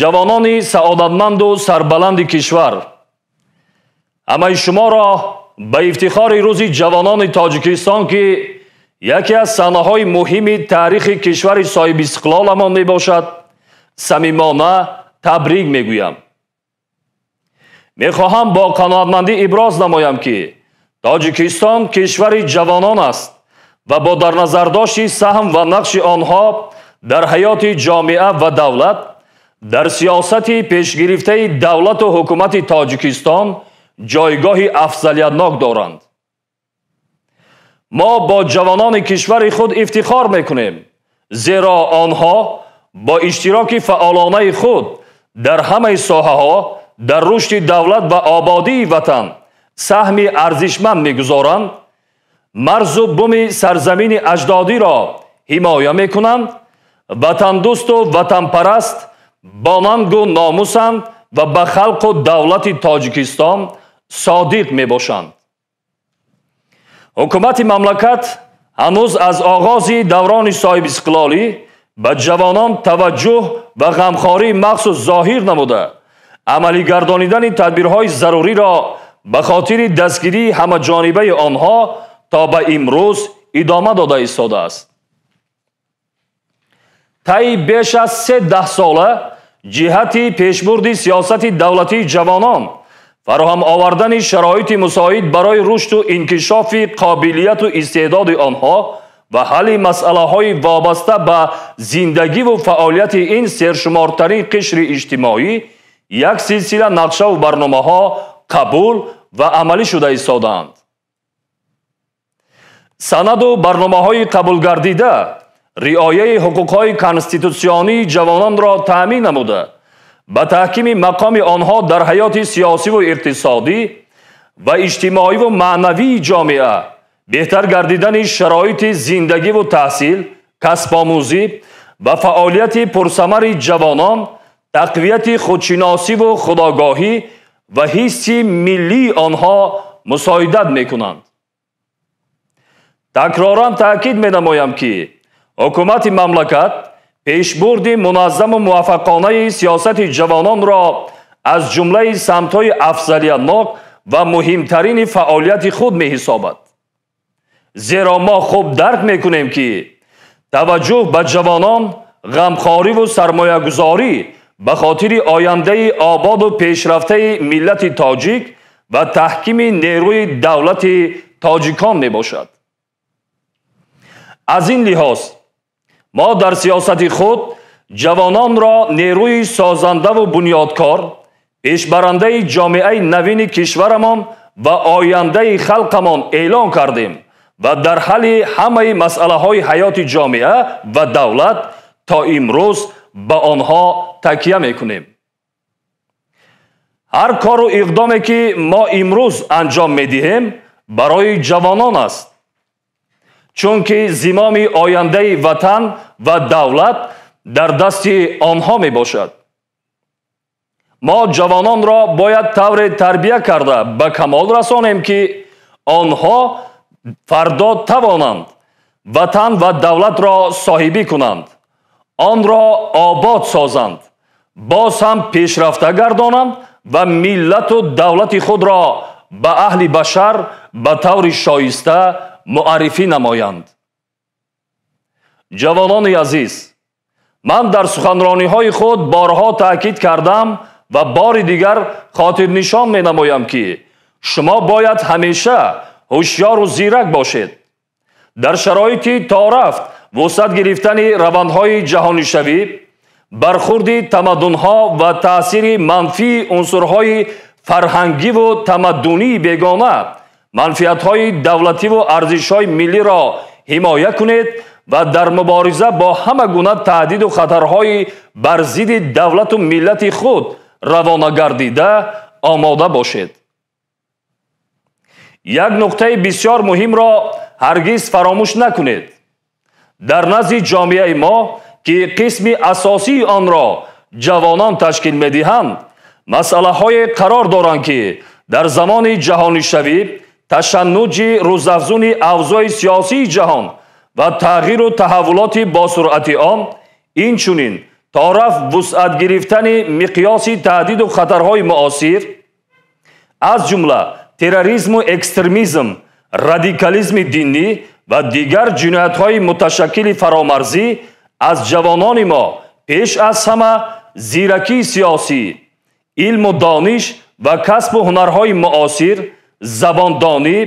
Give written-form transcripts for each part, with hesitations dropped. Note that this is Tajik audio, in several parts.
Ҷавонони саодатманду сарбаланди кишвар, ҳамаи шуморо ба ифтихори рӯзи ҷавонони Тоҷикистон, ки яке аз саҳнаҳои муҳими таърихи кишвари соҳибистиқлоламон мебошад, самимона табрик мегӯям. Мехоҳам бо қаноатмандӣ иброз намоям, ки Тоҷикистон кишвари ҷавонон аст ва бо дар назардошти саҳм ва нақши онҳо дар ҳаёти ҷомеа ва давлат, дар сиёсати пешгирифтаи давлату ҳукумати Тоҷикистон ҷойгоҳи афзалиятнок доранд. Мо бо ҷавонони кишвари худ ифтихор мекунем, зеро онҳо бо иштироки фаъолонаи худ дар ҳамаи соҳаҳо дар рушди давлат ва ободии ватан саҳми арзишманд мегузоранд, марзу буми сарзамини аҷдодиро ҳимоя мекунанд, ватандӯсту ватанпараст, бо нангу номусанд ва ба халқу давлати Тоҷикистон содиқ мебошанд. Ҳукумати мамлакат ҳанӯз аз оғози даврони соҳибистиқлолӣ ба ҷавонон таваҷҷӯҳ ва ғамхории махсус зоҳир намуда, амалигардонидани тадбирҳои заруриро ба хотири дастгирии ҳамаҷонибаи онҳо то ба имрӯз идома дода истодааст. Таи беш аз 3 даҳсола ҷиҳати пешбурди сиёсати давлатии ҷавонон, фароҳам овардани шароити мусоид барои рушду инкишофи қобилияту истеъдоди онҳо ва ҳалли масъалаҳои вобаста ба зиндагиву фаъолияти ин сершумортарин қишри иҷтимоӣ як силсила нақшаву барномаҳо қабул ва амалӣ шуда истодаанд. Санаду барномаҳои қабулгардида риояи ҳуқуқҳои конститутсионии ҷавононро таъмин намуда, ба таҳкими мақоми онҳо дар ҳаёти сиёсиву иқтисодӣ ва иҷтимоиву маънавии ҷомеа, беҳтар гардидани шароити зиндагиву таҳсил, касбомӯзӣ ва фаъолияти пурсамари ҷавонон, тақвияти худшиносиву худогоҳӣ ва ҳисси миллии онҳо мусоидат мекунанд. Такроран таъкид менамоям, ки ҳукумати мамлакат пешбурди муназзаму муваффақонаи сиёсати ҷавононро аз ҷумлаи самтҳои афзалиятнок ва муҳимтарини фаъолияти худ меҳисобад. Зеро мо хуб дарк мекунем, ки таваҷҷӯҳ ба ҷавонон, ғамхориву сармоягузорӣ ба хотири ояндаи ободу пешрафтаи миллати тоҷик ва таҳкими нерӯи давлати тоҷикон мебошад. Аз ин лиҳоз мо дар сиёсати худ ҷавононро нерӯи созандаву бунёдкор, пешбарандаи ҷомеаи навини кишварамон ва ояндаи халқамон эълон кардем ва дар ҳалли ҳамаи масъалаҳои ҳаёти ҷомеа ва давлат то имрӯз ба онҳо такя мекунем. Ҳар кору иқдоме, ки мо имрӯз анҷом медиҳем, барои ҷавонон аст, чунки зимоми ояндаи ватан ва давлат дар дасти онҳо мебошад. Мо ҷавононро бояд тавре тарбия карда ба камол расонем, ки онҳо фардо тавонанд ватан ва давлатро соҳибӣ кунанд, онро обод созанд, боз ҳам пешрафта гардонанд ва миллату давлати худро ба аҳли башар ба таври шоиста муаррифӣ намоянд. Ҷавонони азиз, ман дар суханрониҳои худ борҳо таъкид кардам ва бори дигар хотирнишон менамоям, ки шумо бояд ҳамеша ҳушёру зирак бошед. Дар шароити торафт вусъат гирифтани равандҳои ҷаҳонишавӣ, бархурди тамаддунҳо ва таъсири манфии унсурҳои фарҳангиву тамаддунии бегона, манфиатҳои давлативу арзишҳои миллиро ҳимоя кунед ва дар мубориза бо ҳама гуна таҳдиду хатарҳои бар зидди давлату миллати худ равона гардида омода бошед. Як нуқтаи бисёр муҳимро ҳаргиз фаромӯш накунед. Дар назди ҷомеаи мо, ки қисми асосии онро ҷавонон ташкил медиҳанд, масъалаҳое қарор доранд, ки дар замони ҷаҳонишавӣ ташаннуҷи рӯзафзуни авзои сиёсии ҷаҳон ва тағйиру таҳаввулоти босуръати он, инчунин торафт вусъат гирифтани миқёси таҳдиду хатарҳои муосир, аз ҷумла терроризму экстремизм, радикализми динӣ ва дигар ҷиноятҳои муташаккили фаромарзӣ, аз ҷавонони мо пеш аз ҳама зиракии сиёсӣ, илму дониш ва касбу ҳунарҳои муосир, забондонӣ,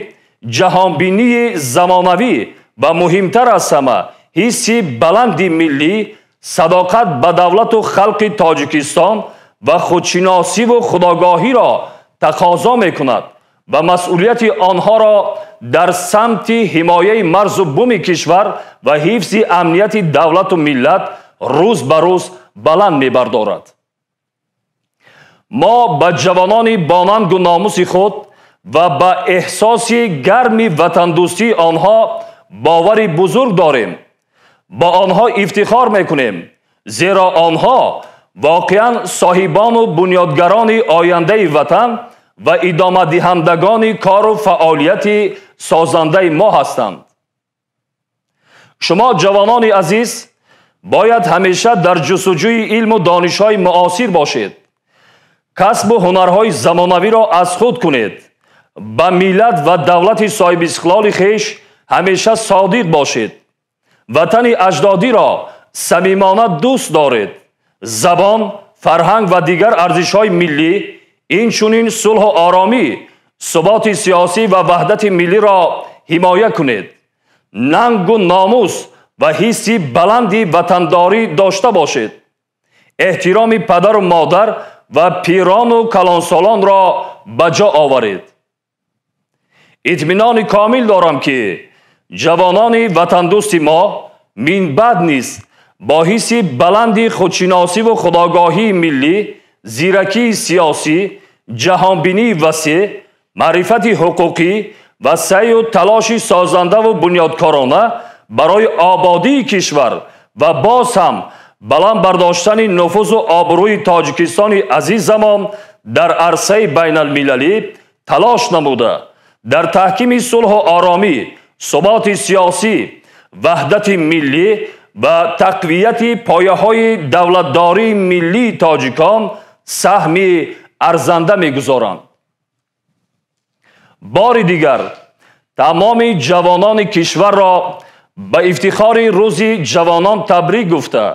ҷаҳонбинии замонавӣ ва муҳимтар аз ҳама ҳисси баланди миллӣ, садоқат ба давлату халқи Тоҷикистон ва худшиносиву худогоҳиро тақозо мекунад ва масъулияти онҳоро дар самти ҳимояи марзу буми кишвар ва ҳифзи амнияти давлату миллат рӯз ба рӯз баланд мебардорад. Мо ба ҷавонони бонангу номуси худ ва ба эҳсоси гарми ватандӯстии онҳо бовари бузург дорем, ба онҳо ифтихор мекунем, зеро онҳо воқеан соҳибону бунёдгарони ояндаи ватан ва идомадиҳандагони кору фаъолияти созандаи мо ҳастанд. Шумо ҷавонони азиз бояд ҳамеша дар ҷустуҷӯи илму донишҳои муосир бошед, касбу ҳунарҳои замонавиро аз худ кунед, ба миллат ва давлати соҳибистиқлоли хеш ҳамеша содиқ бошед, ватани аҷдодиро самимона дӯст доред, забон, фарҳанг ва дигар арзишҳои миллӣ, инчунин сулҳу оромӣ, суботи сиёсӣ ва ваҳдати миллиро ҳимоя кунед, нангу номус ва ҳисси баланди ватандорӣ дошта бошед, эҳтироми падару модар ва пирону калонсолонро ба ҷо оваред. Итминони комил дорам, ки ҷавонони ватандӯсти мо минбаъд низ бо ҳисси баланди худшиносиву худогоҳии миллӣ, зиракии сиёсӣ, ҷаҳонбинии васеъ, маърифати ҳуқуқӣ ва саъю талоши созандаву бунёдкорона барои ободии кишвар ва боз ҳам баланд бардоштани нуфузу обрӯи Тоҷикистони азизамон дар арсаи байналмилалӣ талош намуда, дар таҳкими сулҳу оромӣ, суботи сиёсӣ, ваҳдати миллӣ ва тақвияти пояҳои давлатдории миллии тоҷикон саҳми арзанда мегузоранд. Бори дигар тамоми ҷавонони кишварро ба ифтихори рӯзи ҷавонон табрик гуфта,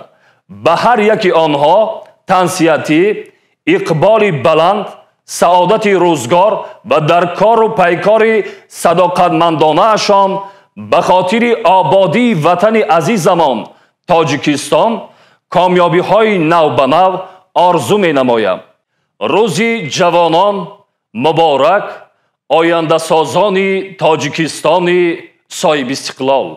ба ҳар яки онҳо тансиҳатӣ, иқболи баланд, саодати рӯзгор ва дар кору пайкори садоқатмандонаашон ба хотири ободии ватани азизамон Тоҷикистон комёбиҳои навбанав орзу менамоям. Рӯзи ҷавонон муборак, ояндасозони Тоҷикистони соҳибистиқлол.